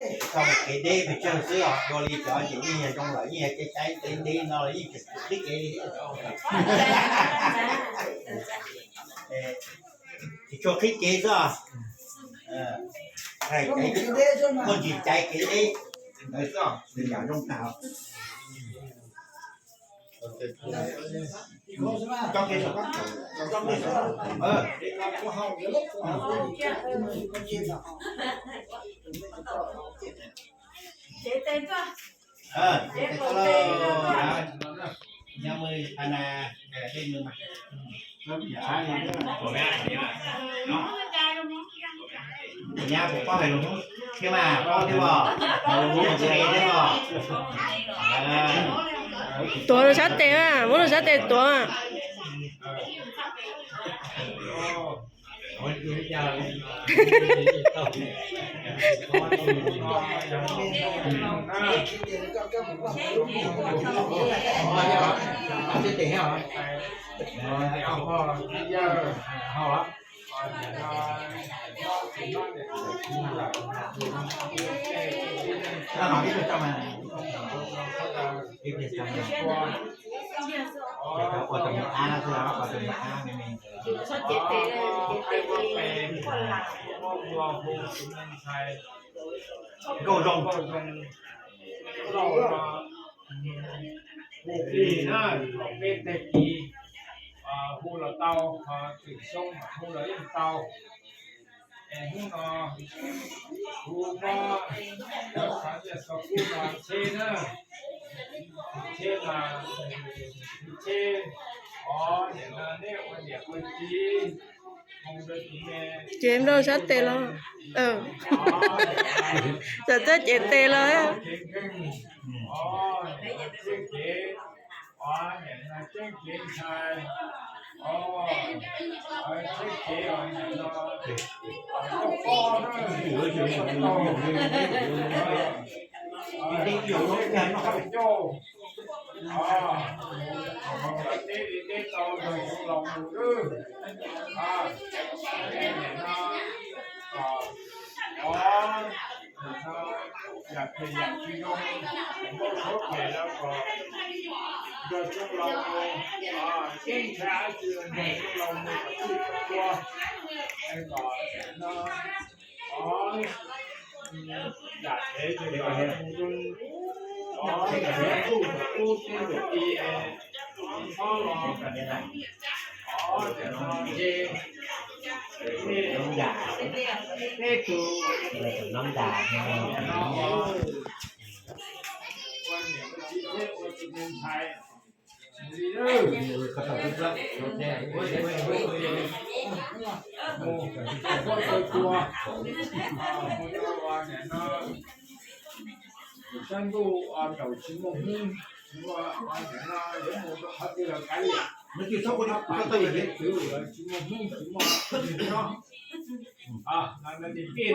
Txog kev deb pes tsawg xwb os, dua li cov ces yeej yog zoo lawm, yeej yog cai cai deb deb no los yeej tseem tshuav qhib kev li. Tsis tshuav qhib kev xwb os. Muaj ntsis cai kev deb ntawd xwb os, nws yam zoo tag. Nyab puas paub hais lus Hmoob thiab mas? Paub thiab os. Hais lus Hmoob thiab os. Tuav rau sab tes, muab rau sab tes tuav. Nkauj zoo. Hu plig na, peb tag kis hu los tau, txwm xyoo hu los yeej tau. Es hnub no kuv muab cov xav tias xav kub no tsheb na, tsheb mas tsheb, o, niam no neb ua niam ua txiv, ces nplooj sab tes los, txawm txawj cev tes los. Yam phem yam tsis zoo, muab suav phem los kom nrog txoj laus mus, keeb ntshai dab tsi los nrog txoj laus mus kom txhij kom tua, es kom no, o, yam phem ces kom mus zoo, o, txhua txhua tub txhua tub txhua tub es txhob los, o, ces no ces peb tug, ua niam ua txiv thiab ua tus me ntxhais, mus, mus ua niam no, sab ntuj zaum tsis muaj Hmoob, mus ua niam no yuav mus rau qhov twg los kav liam, tsis muaj Hmoob tsis muaj no, no tis pij pij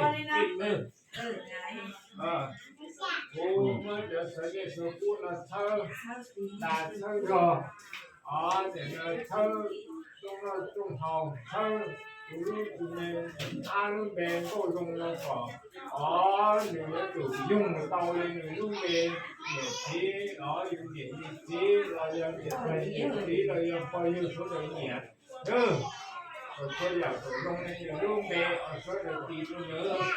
lwg. Kuv muab cov xav zej xav kub no txhawb dag txhawb zog, o, txhawb rooj noj rooj haus, txhawb kuv lub tus me ab lub npe Nkauj Zoo no kom, o, nws yuav tsum yoog tau li nws lub npe, niam txiv los yus niam yus txiv los yog niam tais niam txiv los yog pog yawg sawv daws nyiam. Kom txhua yam kom zoo li nws lub npe, sawv daws tis rau nws.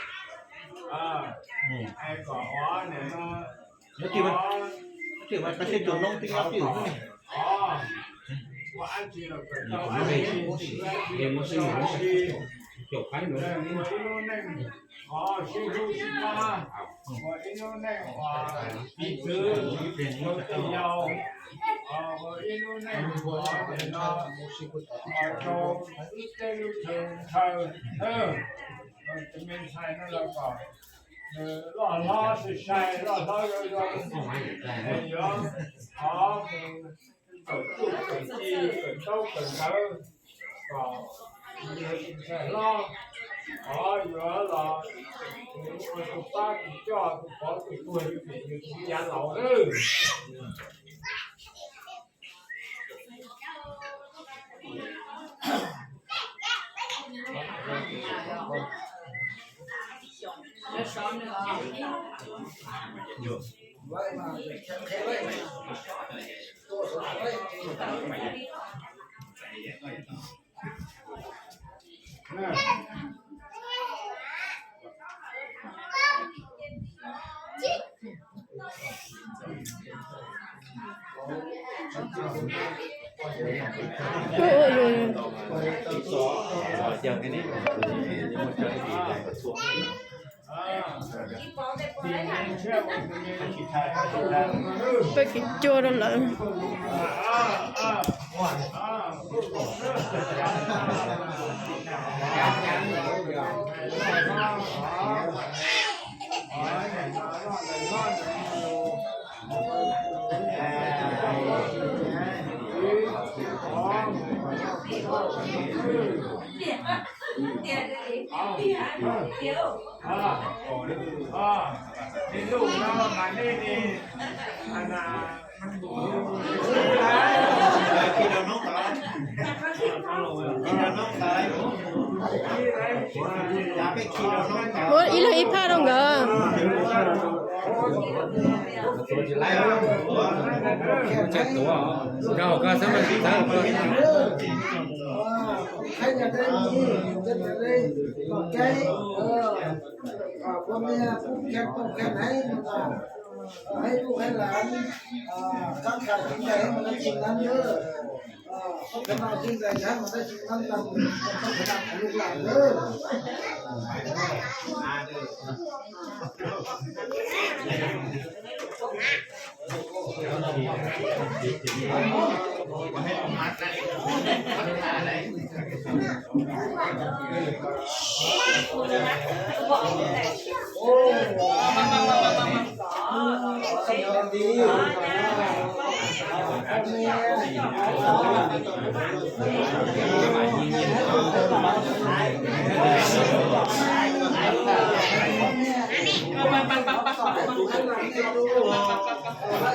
Es kom ua niam no, ua dab tsi los kom tau dab tsi, ua dab tsi los kom tau dab tsi, ua ib lub neej sib hlub sib pab, ua ib lub neej uas piv txwv rau tej yau, ua ib lub neej uas no rau wb tej lub chaw chaw, tus me ntxhais no los kom nws loj hlob sai sai, loj hlob zoo zoo, yuav thov mus kawm txuj kawm ci kawm ntaub kawm ntawv kom nws tus ntxhais hlob, thov yuav los ua tus pab tus coj tus pov tus tuag yus niam yus txiv yav laus lawm. Peb kis cua rau lawm. Muab ib leeg ib phaj rau nkawd.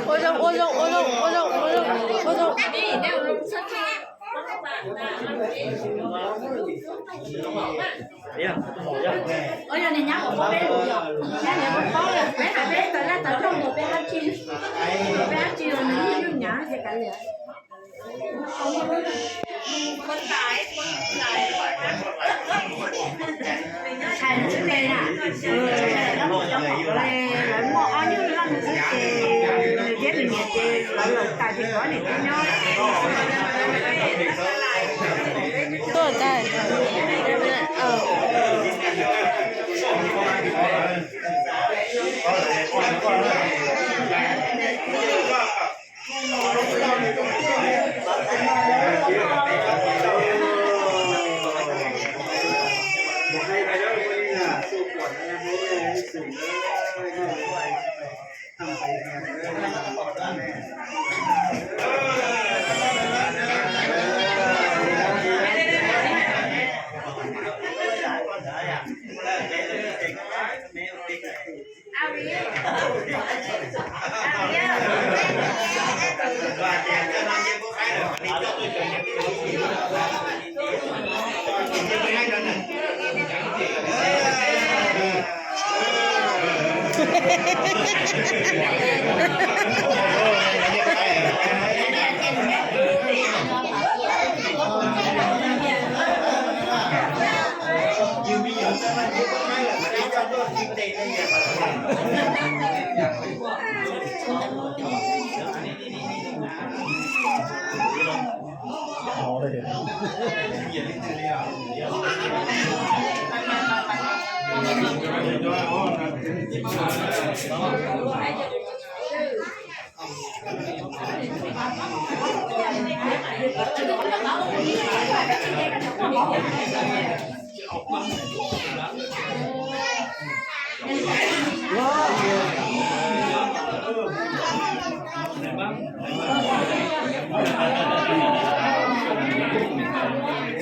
Ua zoo, ua zoo, ua zoo, ua zoo, ua zoo, ua zoo. Ua yog niag nyab uas pab peb lus yog, nyab niag pab paub, peb hais peb tawv laj tawv rooj mus peb dab tsi, peb dab tsi los nws yeej yug nyav ces kav liam. Hais lus tsis tau na, lawv muaj ob nyuag loj xwb ces nws thiab nws niam ces lawv laus tas ces kov niam thiab nyob. Tuaj tas.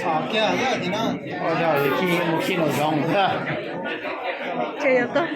Txhom kiag li no, ua yog khi mus khi nraum zoov thiab. Ces yog tag.